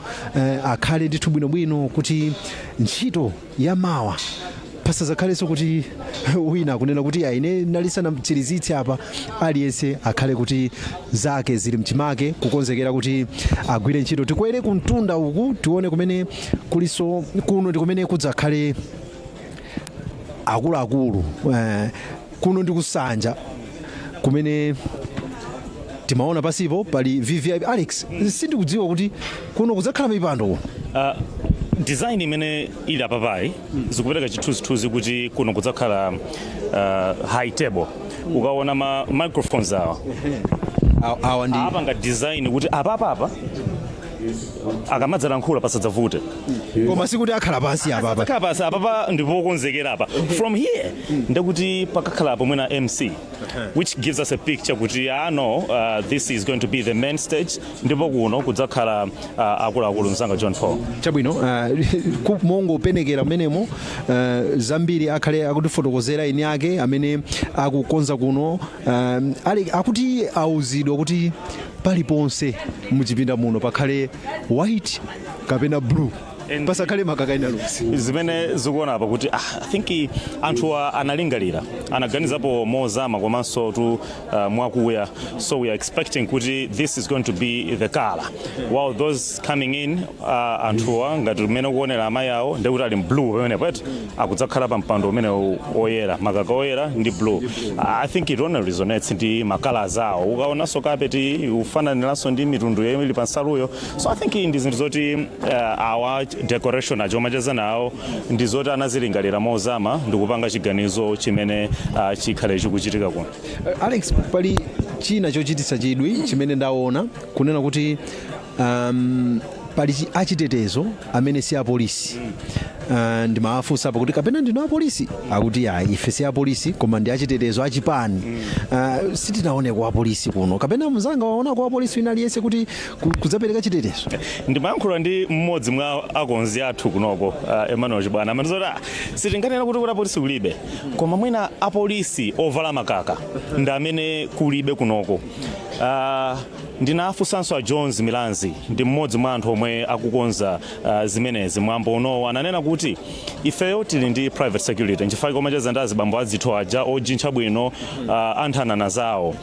akhale ndithu bwinobwino, kuti ntchito ya mawa pasazakhalenso kuti wina akunena kuti aine nalisanamtsirizitse apa. Aliyense akhale kuti zake zili mchimake, kukonzekera kuti agwire ntchito. Tikwere kumtunda uku tione kumene kuliso. Kuno ndi kumene kudzakhale akuluakulu. Kuno ndi kusanja kumene timaona pasipo pali VVIP. Alex, sindikudziwa kuti kuno kudzakhala mipando kuno. Design imene ili apapayi zikupereka chithunzithunzi kuti kuno kudzakhala high table. Ukaona ma microphones awa, awa ndi apanga design kuti apapapa akamadzalankhula pasadzavute. Koma sikuti akhala pansi apapa. Akhala pansi apapa, ndipokonzekera apa. From here ndekuti pakakhala pomwe na MC, which gives us a picture kuti ah no, this is going to be the main stage, ndipo kuno kudzakhala akuluakulu, mzanga John Paul. Chabwino, mongopenekera mmenemo, zambiri akhale akutifotokozera eni ake amene akukonza kuno. Ali akuti auzidwa kuti paliponse muchipinda muno pakhale white kapena blue, pasakhale makaka ena lonse. Zimene zikuona apa kuti I think anthu analingalira, anaganizapo mozama komanso tu mwakuya. So we are expecting kuti this is going to be the color, while those coming in, anthuwa ngati mmene ukuonera amayi awo, ndekuti ali blue pamenepo eti akudzakhala pa mpando umene oyera, makaka oyera ndi blue. I think it only resonates ndi ma colors awo. Ukaonanso kapeti ufananiranso ndi mitundu yomwe ili pa nsaluyo. So I think ndi zinthu zoti awa decoration acho macheza nawo ndi zoti anazilingalira mozama ndikupanga chiganizo chimene chikhale chikuchitika kuno. Alex, pali china chochititsa chidwi chimene ndaona, kunena kuti pali achitetezo amene si apolisi. Ndimawafunsa kuti kapena ndinu apolisi, akuti ayi, ife si apolisi koma ndi achitetezo achipani. Sitinaoneko apolisi kuno, kapena mzanga waonako apolisi wina aliyense kuti kudzapereka chitetezo? Ndimayankhula ndi mmodzi mwa akonzi athu kunoko, Emmanuel Chibwana, amati sitinganena kuti apolisi kulibe, koma mwina apolisi ovala makaka ndi amene kulibe kunoko. Ndinafunsanso a Jones Milanzi, ndi mmodzi mwa anthu omwe akukonza zimenezi mwambo unowo. Ananena kuti ifeyo tili ndi private security, nchifukwa komacheza ndi azibambo adzitho aja ojintcha bwino, anthanana zawo.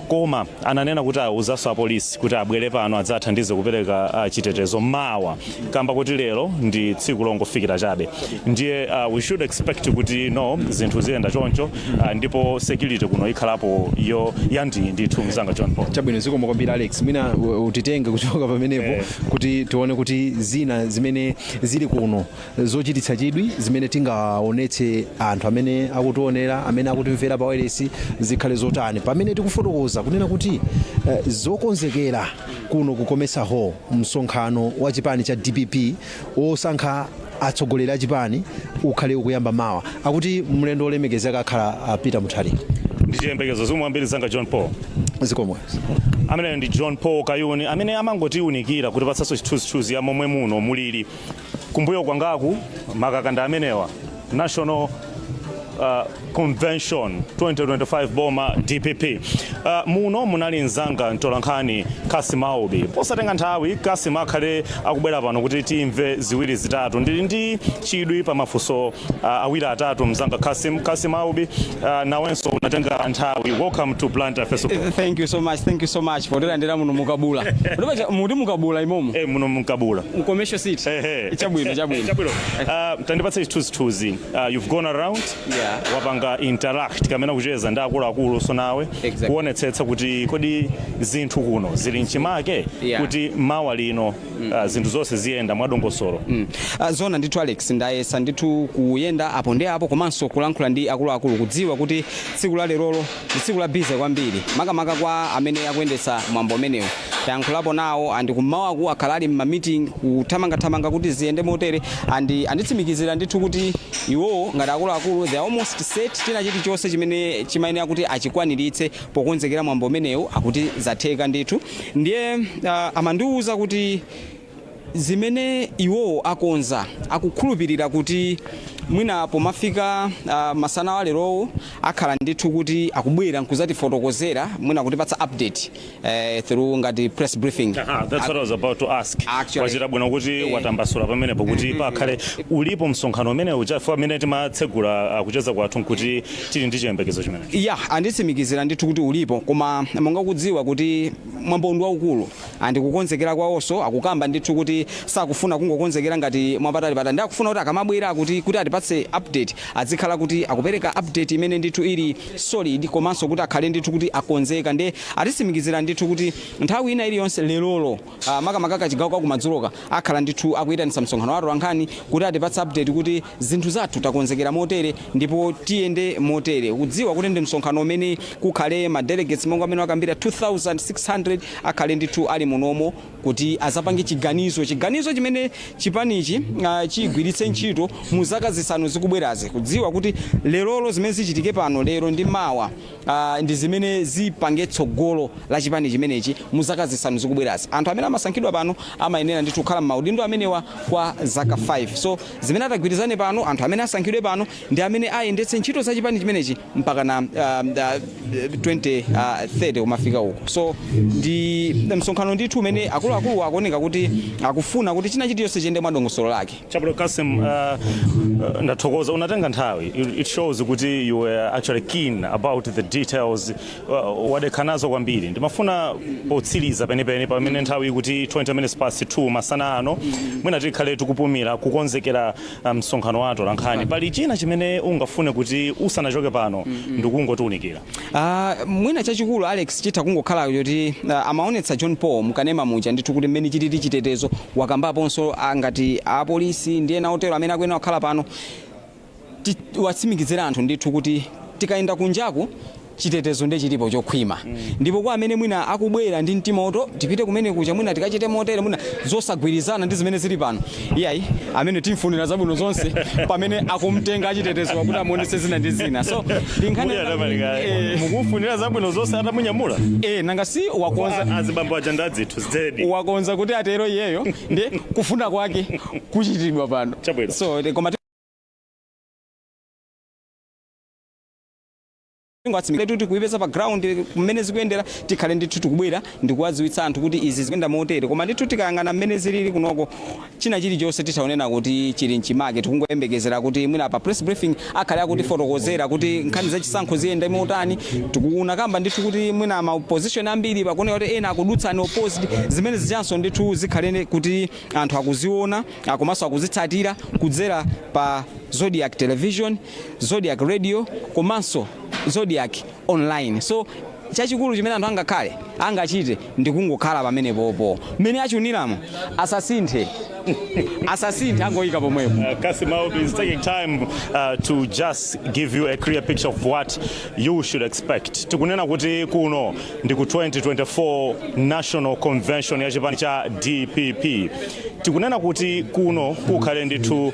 Koma ananena kuti awuzanso apolisi kuti abwere pano adzathandize kupereka chitetezo mawa, kamba kuti lero ndi tsiku longofikira chabe. Ndiye we should expect kuti no, zinthu ziyenda choncho, ndipo security kuno ikhalapo yo yandi ndithu, mzanga John Paul. Chabwino, zikomo kwambiri, Alex. Mwina utitenge kuchoka pamenepo kuti tione kuti zina zimene zili kuno zochititsa chidwi zimene tingaonetse anthu amene akutionera, amene akutimvera pa wireless, zikhale zotani, pamene tikufotokoza kunena kuti zokonzekera kuno ku Comesa Hall, msonkhano wa chipani cha DPP wosankha atsogoleri a chipani ukhale ukuyamba mawa. Akuti mlendo olemekezeka akhala Peter Mutharika. Ndi chiyembekezo. Zikomo kwambiri, zanga John Paul. Zikomo. Ameneyo ndi John Paul Kayuni amene amangotiunikira kuti patsanso chithunzithunzi ya momwe muno mulili. Kumbuyo kwangaku makakanda amenewa, National Convention 2025, boma DPP. Muno munali mzanga mtolankhani Kasim Aubi. Posatenga nthawi Kasim akhale akubwera pano kuti timve ziwiri zitatu. Ndili ndi chidwi pa mafunso awiri atatu, mzanga Kasim. Kasim Aubi, nawenso unatenga nthawi. Welcome to Blantyre Festival. Thank you so much, thank you so much potilandira muno mukabula. Muti mukabula imomo? Eh, muno mukabula. Commercial City. Chabwino, chabwino. Chabwino. Tandipatse chithunzithunzi. You've gone around, wapanga interact kamene kucheza ndi akuluakulu, so nawe kuonetsetsa kuti kodi zinthu kuno zili mchimake kuti mawa lino zinthu zonse ziyenda mwadongosolo. Zona ndithu, Alex, ndayesa ndithu kuyenda apo ndi apo komanso kulankhula ndi akuluakulu, kudziwa kuti tsiku la lerolo ndi tsiku la busy kwambiri, makamaka kwa amene akuyendetsa mwambo umenewu. Tayankhulapo nawo and kummawaku akhala ali mma meeting kuthamangathamanga kuti ziyende motere, and anditsimikizira ndithu kuti iwowo ngati akuluakulu they are almost set. China chilichonse chimene chimayenera kuti achikwaniritse pokonzekera mwambo umenewu akuti zatheka ndithu. Ndiye amandiwuza kuti zimene iwowo akonza, akukhulupirira kuti mwina pomafika masana wa lerowo akhala ndithu kuti akubwera nkuzatifotokozera, mwina kutipatsa update through ngati press briefing. Aha, that's what I was about to ask. Actually. Wachita bwino kuti watambasula pamenepo kuti pakhale ulipo msonkhano umene uchafa amene timatsegula kucheza kwathu nkuti tili ndi chiyembekezo chimene. Ya, anditsimikizira ndithu kuti ulipo, koma monga kudziwa kuti mwambo ndi waukulu andikukonzekera kwawonso, akukamba ndithu kuti sakufuna kungokonzekera ngati mwapatalipata, ndi akufuna kuti akamabwera kuti atipatse update azikhala kuti akupereka update imene ndithu ili solid, komanso kuti akhale ndithu kuti akonzeka. Ndi atitsimikizira ndithu kuti nthawi ina iliyonse lerolo, makamaka kachigawo kakumadzuloka, akhala ndithu akuyitanitsa msonkhano wa atolankhani kuti atipatse update kuti zinthu zathu takonzekera motere ndipo tiyende motere, kudziwa kuti ndi msonkhano umene kukhale ma delegates monga amene wakambira 2600 akhale ndithu ali munomo kuti azapange chiganizo chimene chipanichi chigwiritse ntchito mu zaka 5 zikubwerazi, kudziwa kuti lerolo zimene zichitike pano lero ndi mawa ndi zimene zipange tsogolo la chipani chimenechi mu zaka 5 zikubwerazi. Anthu amene amasankhidwa pano amayenera ndithu kukhala m'maudindo amenewa kwa zaka 5, so zimene atagwirizane pano, anthu amene asankhidwe pano ndi amene ayendetse ntchito za chipani chimenechi mpaka na 2030 kumafika uko. So ndi msonkhano ndithu umene akuluakulu akuoneka kuti akufuna kuti china chilichonse chiyende mwadongosolo lake. Chabwino, Kasim, ndathokoza unatenga nthawi. It shows kuti you were actually keen about the details. Wadekha nazo kwambiri. Ndimafuna potsiriza penipeni, pamene nthawi ikuti 20 minutes past 2 masana ano, mwina tikhale tikupumira kukonzekera msonkhano wa atolankhani, pali china chimene ungafune kuti usanachoke pano ndikungotiunikira? Mwina chachikulu, Alex, chitha kungokhala choti amaonetsa John Paul mkanema muja ndithu kuti mmene chilili chitetezo, wakambaponso ngati apolisi ndi ena otero amene akuyenera kukhala pano. Watsimikizira anthu ndithu kuti tikayenda kunjaku chitetezo ndiye chilipo chokhwima, ndipo kwa amene mwina akubwera ndi mtima oto tipite kumene kucha, mwina tikachite motere, mwina zosagwirizana ndi zimene zili pano, iyayi, amene timfunira zabwino zonse pamene akumtenga achitetezo kuti amuonetse zina ndi zina. So ndi nkhani Mukufunira zabwino zonse atamunyamula? Eh, nanga si wakonza Azibambo aja ndadzithu zedi. Wakonza kuti atero iyeyo, ndi kufuna kwake kuchitidwa pano. Chabwino. So koma Tingoatsimikira kuipeza pa ground mmene zikuyendera, tikhale ndithu tikubwera ndikuwadziwitsa anthu kuti izi zikuyenda motere. Koma ndithu tikayang'ana mmene zilili kunoko, china chilichonse titaonena kuti chili mchimake. Tikungoyembekezera kuti mwina pa press briefing akhale akutifotokozera kuti nkhani zachisankho ziyenda motani. Tikuona kamba ndithu kuti mwina ma opposition ambiri pakuoneka kuti ena akudutsa unopposed. Zimene zichanso ndithu zikhale kuti anthu akuziona komanso akuzitsatira kudzera pa Zodiak Television, Zodiak Radio komanso Zodiak Online. So chachikulu chimene anthu angakhale angachite ndikungokhala pamenepopo mmene achuniramo, asasinthe, asasinthe, angoyika pomwepo. Kasim Aubi is taking time to just give you a clear picture of what you should expect. Tikunena kuti kuno ndi ku 2024 National Convention ya chipani cha DPP. Tikunena kuti kuno kukhale ndithu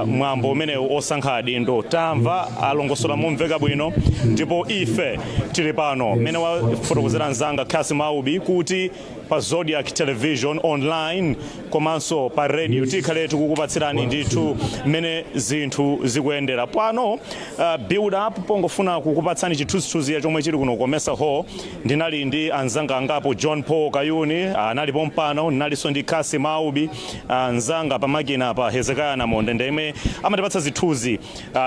mwambo umenewu osankha adindo. Tamva alongosola momveka bwino, ndipo ife tili pano mmene wafotokozera mzanga Kasim Aubi kuti pa Zodiak Television, online komanso pa radio tikhale tikukupatsirani ndithu mmene zinthu zikuyendera pano. Build up pongofuna kukupatsani chithunzithunzi chomwe chili kuno Comesa Hall. Ndinali ndi anzanga angapo, John Paul Kayuni analipo mpano, ndinalinso ndi Kasim Aubi, anzanga pamakina pa Hezekiah Namonde ndemwe amatipatsa zithunzi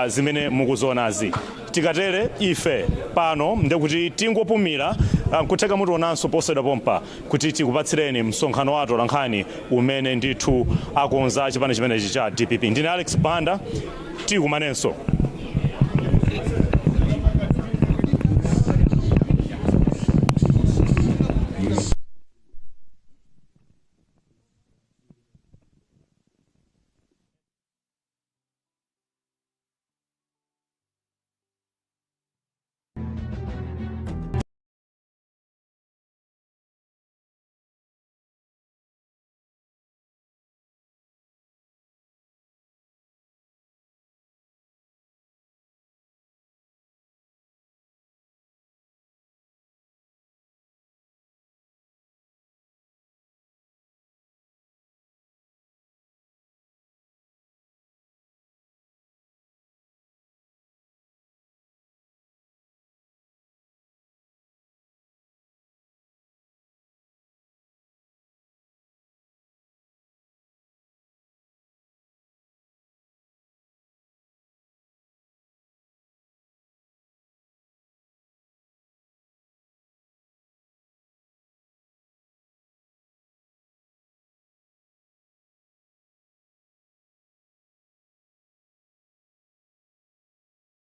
zimene mukuzionazi. Tikatere ife pano ndekuti tingopumira, nkutheka mutionanso posachedwa pompa kuti tikupatsireni msonkhano wa atolankhani umene ndithu akonza chipani chimenechi cha DPP. Ndine Alex Banda, tikumanenso.